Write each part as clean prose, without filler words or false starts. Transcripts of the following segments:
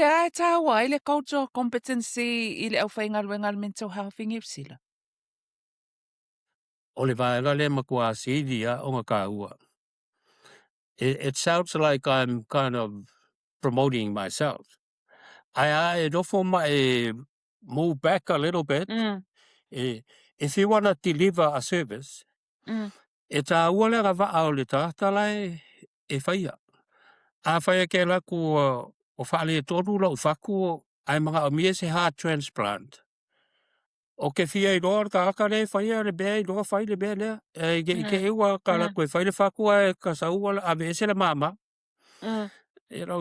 Aisea e tāua ai le cultural competency i le aufaigaluega a le Mental Health i Niu Sila? O le vaega lea e matua sili lava ona taua. It sounds like I'm kind of promoting myself. Ae a e nofo ma e move back a little bit, if you want to deliver a service, e taua le agavaa o le tagata la e faia. Afai e ke alu atu ua faaletonu lou fatu ae manaomia se heart transplant, Ou te fia iloa o le tagata lea e faia le mea e iloa fai le mea lea. E ne i te i ua ta alu atu e fai le fatu ae ta sau ua aveese le mama.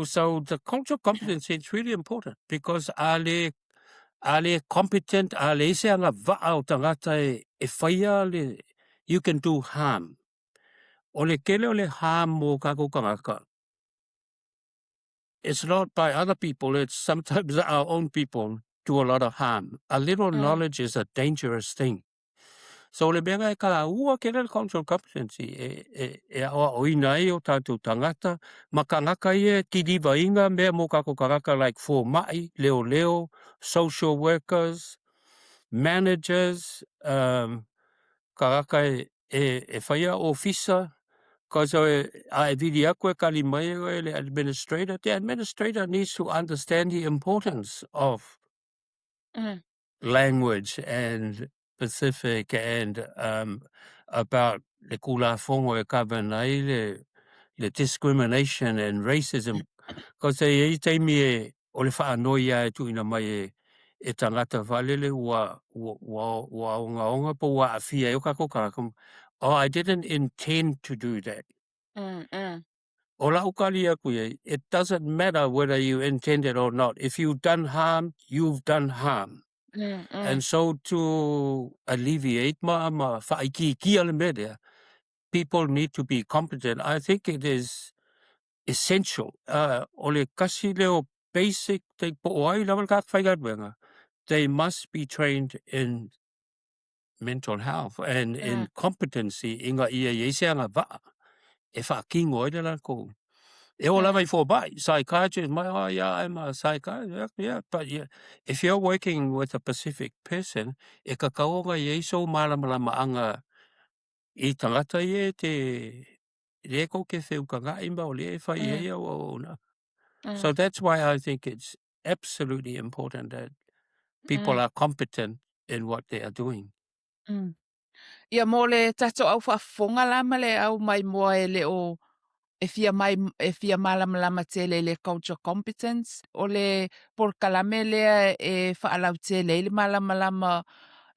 So the cultural competency is really important because a le a le competent, a leai se agavaa o tagata e faia le, you can do harm. O le tele o le harm mo tatou tagata, it's not by other people, it's sometimes our own people do a lot of harm. A little knowledge is a dangerous thing. So o le mea lena e taua tele le cultural competency e aoaoina ai o tatou tagata ma tagata ia e kilivaina mea mo tatou tagata like fomai, leoleo, social workers, managers, tagata e faia ofisa, cause a e vili atu e tali mai oe le administrator, the administrator needs to understand the importance of language and Pacific and about le Tulafono e govern ai le discrimination and racism. Cause e i ai taimi e o le faanoi lava e tuuina mai e tagata faalele ua ua ua ua ogaoga po ua aafia ai o tatou tagata. Oh, I didn't intend to do that. O lau tali atu i ai, it doesn't matter whether you intend it or not. If you've done harm, you've done harm. And so to alleviate ma faaitiitia le mea lea, people need to be competent. I think it is essential. O le tasi lea o basic thing po o ai lava le tagata faigaluega, they must be trained in mental health and in competency ina ia i ai se agavaa e faatino ai le latou. E oo lava i fomai, psychiatrist mai, oh yeah, I'm a psychiatrist, yeah, but yeah, if you're working with a Pacific person, e tatau ona i ai sou malamalamaaga i tagata ia e te lea tou te feutaga'i ma o lea e fai ai au auaunaga. So that's why I think it's absolutely important that people are competent in what they are doing. Ia mo le tatou au faafofoga la ma le au maimoa e le o e fia mai e fia malamalama tele i le culture competence, o le polokalame lea e faalautele ai le malamalama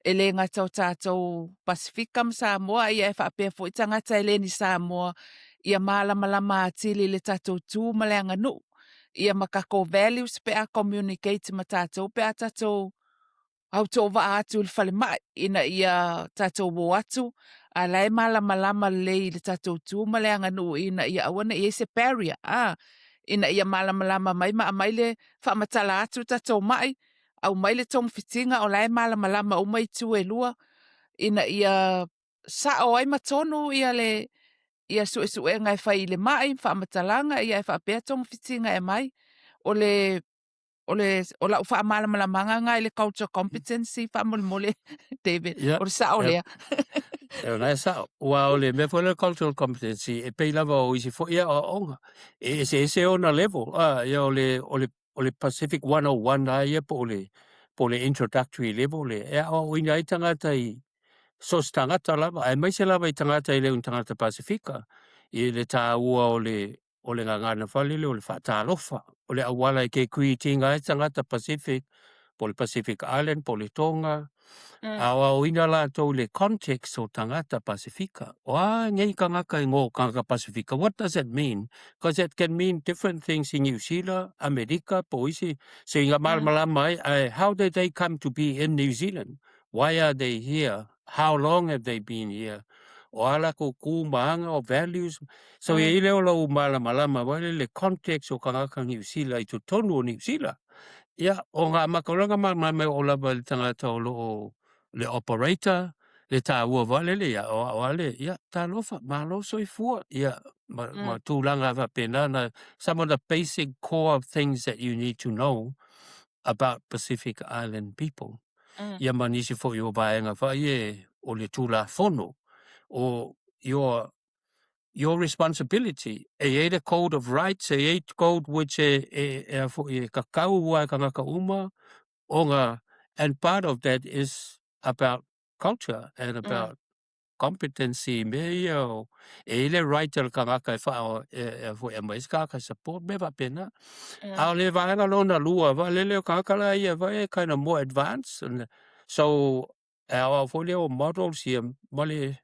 e le gata o tatou Pasifika ma Samoa, ia e faapea foi tagata e le ni Samoa ia malamalama atili i le tatou tu ma le aganuu, ia ma tatou values pe a communicate ma tatou pe a tatou autovaa atu i le falemai ina ia tatou o atu, a la e malamalama lelei i le tatou tu ma le aganuu ina ia aua ne i i ai se barrier, a, ina ia malamalama mai ma aumai le faamatala atu tatou mai, aumai le togafitiga o la e malamalama uma itu e lua, ina ia sao ai ma tonu ia le ia suesuega e fai i le mai, faamatalaga ia e faapea togafitiga e aumai. O le o le o lau faamalamalamaga lena i le culture competency faamolemole David. O le sao lea. E o lena e sao. Aua o le mea foi lea o le cultural competency e pei lava o isi foi aoaoga e eseese ona level. Ia o le o le o le Pacific 101 lava ia po o le po o le introductory level lea e aoaoina ai tagata i so o se tagata lava, aemaise lava i tagata e le o ni tagata Pasefika, i le taua o le o le gagana foi lele o le faatalofa, o le auala e te greet-ina ai tagata Pacific, po o le Pacific Island, po o le Tonga, aoaoina latou i le context o tagata Pasefika. O a nei tagata e igoa o tagata Pasefika? What does it mean? Because it can mean different things in New Zealand, Amerika, po o isi, se ina malamalama ai, ae how did they come to be in New Zealand? Why are they here? How long have they been here? O a latou ku ma aga, o values. So e i ai lea o lou malamalama foi lele context o tagata Niu Sila i totonu o Niu Sila. Ia, o ngā matauranga malamalama e oo lava i le tagata o lo o le operator, le taua foi lele, ia, o a le, ia, talofa, malo soifua, ia, ma, ma tulaga faapena na some of the basic core things that you need to know about Pacific Island people. Ia ma nisi foi o vaega foi e o le Tulafono o your responsibility. E i ai le code of rights, e i ai code which e a foi e kakau ua e kangaka uma, ona, and part of that is about culture and about competency me ia o e i le right o le kangaka e wha e foi e mai se kangaka support me faapena. A o le vaega lona lua, vaalele o kangaka la ia vai e kind of more advanced. And so e aoao foi lea o models ia ma le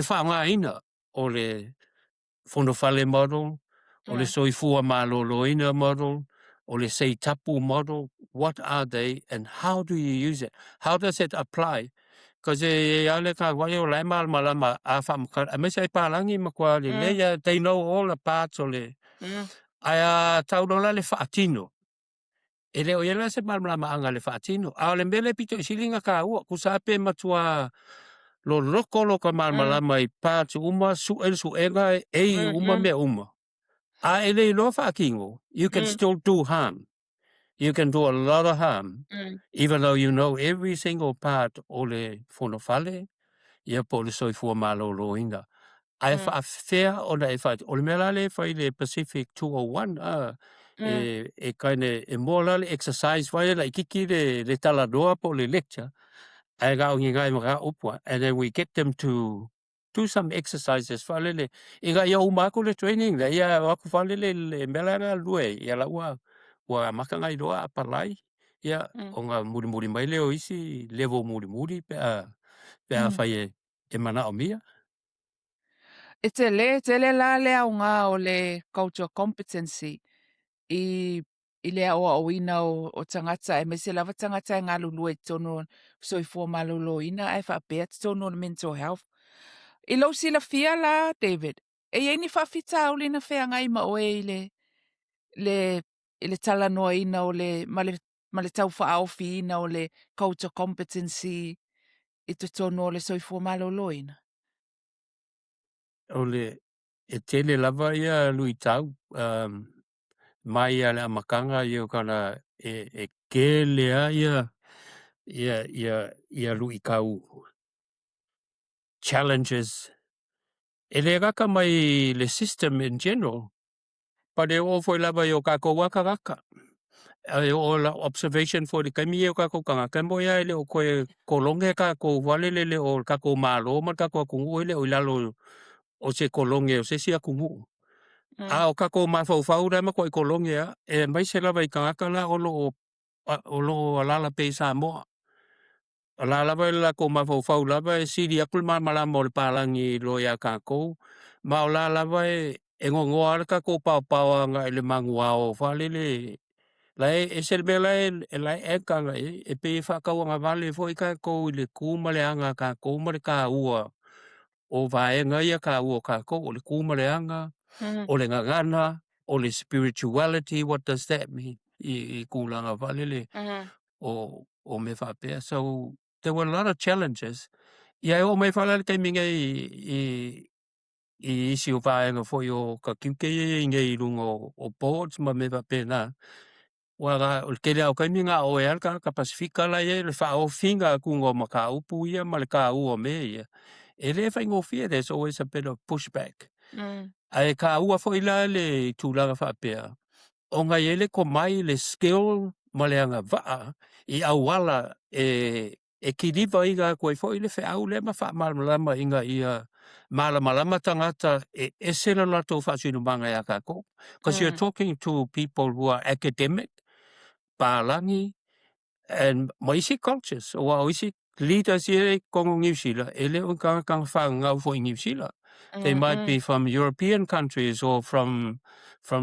faaaogaina o le Fonofale model, o le Soifua Maloloina model, o le Seitapu model. What are they and how do you use it? How does it apply? Because e a le ka wai o lai malamalama a whamakara, a mese ai pālangi ma kua le leia, they know all the parts o le, ai a taulola le whaatino. E le o ia la se malamalamaaga i le faatino, a o le mea lea pito i sili ona taua, tusa lava pe matua loloko lota malamalama i parts uma, sue le suega, ei uma mea uma, a e le iloa faatino, you can still do harm. You can do a lot of harm, even though you know every single part o le fonofale, ia po o le soifua maloloina. Ae faafefea ona e fai, o le mea la lea e fai i le Pacific 201, a, e kind of, e more la le exercise foi e laitiiti le talanoa po o le lecture, ae na o ni nai mataupu lava, and then we get them to do some exercises faalele, ina ia uma atu le training lea, ia o atu faalele i le mea la e galulue ai, ia la ua amata ona iloa apalai, ia, ona mulimuli mai lea o isi level mulimuli pe a fai e manaomia. E tele, tele la le aoga o le cultural competency i le aoaoina o tagata, aemaise lava tagata e galulue i totonu o le soifua maloloina ae faapea totonu o le mental health. I lou silafia la, David, e i ai ni faafitauli na feagai ma oe i le talanoaina o le ma le taufaaofiina o le culture competency i totonu o le soifua maloloina? O le e tele lava ia luitau mai lava i le amataga ia kana e tele lava ia luitau challenges e le gata mai le system in general, but e oo foi lava i o tatou lava tagata. E oo lau observation foi i le taimi ia o tatou tagata, e moni lava e le o toe kologe tatou fale le o le tatou Malo ma le tatou atunuu e le o i lalo o se kologe o se isi atunuu. A o tatou mafaufau la e matuai kologe lava, e aemaise lava i tagata la o lo o alaala pea i Samoa. O la lava i le latou mafaufau lava e sili atu le malamalama o le palagi i lo ia tatou, ma o la lava e gogoa le tatou paopao agai i le manuao faalele la e ese le mea la e anchor agai i ai, e pei e faatauagavale foi tatou i le tu ma le aga a tatou ma le taua o vaega ia taua o tatou, o le tu ma le aga, o le gagana, o le spirituality, what does that mean? I tulaga faalele o mea faapea. So there were a lot of challenges. Ia e oo mai foi la le taimi nei i isi o vaega foi o ka tiute ia e i ai nei i luga o boards ma mea faapena. Ua o le tele lava o taimi na o e lava le tagata Pasifika la e i ai le faaofiga atuga o mataupu ia ma le taua o mea ia. E le faigofie, there's always a bit of pushback. Ae taua foi la le tulaga faapea, ona e i ai le tomai, le skill ma le agavaa i auala e kilivaina atu ai foi le feau lea ma faamalamalama ina ia malamalama tagata e ese le latou faasinomaga ia tatou. Because you're talking to people who are academic, palagi, and ma isi cultures, aua o isi leaders ia i totonu o Niu Sila, e le o ni tagata na fanau foi i Niu Sila. They might be from European countries or from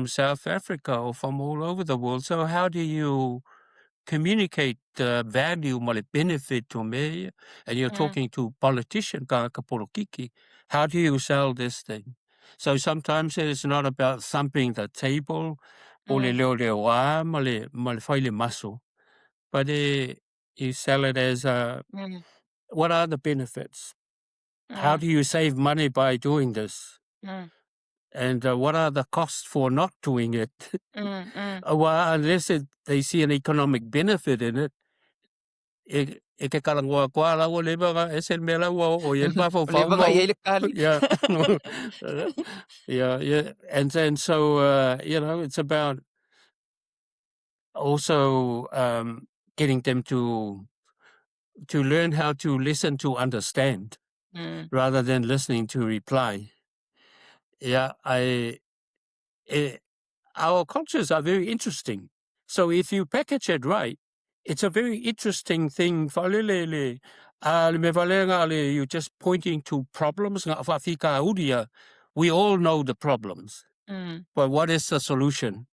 South Africa or from all over the world. So how do you communicate the value ma le benefit o mea ia? And you're talking to politician, tagata polokiki. How do you sell this thing? So sometimes it's not about thumping the table o le leoleoā ma le fai le maso, but you sell it as a, what are the benefits? How do you save money by doing this? And what are the costs for not doing it? Aua unless they see an economic benefit in it, e ke kalangoa koa la ua leva ga ese le mea la ua o i ai le mafaufau Leva ga i ai le kali. Yeah. And then so, it's about also getting them to learn how to listen to understand rather than listening to reply. Yeah, our cultures are very interesting. So if you package it right, it's a very interesting thing. Faalele le a le mea valega le you just pointing to problems nga faafitauli ia. We all know the problems. But what is the solution?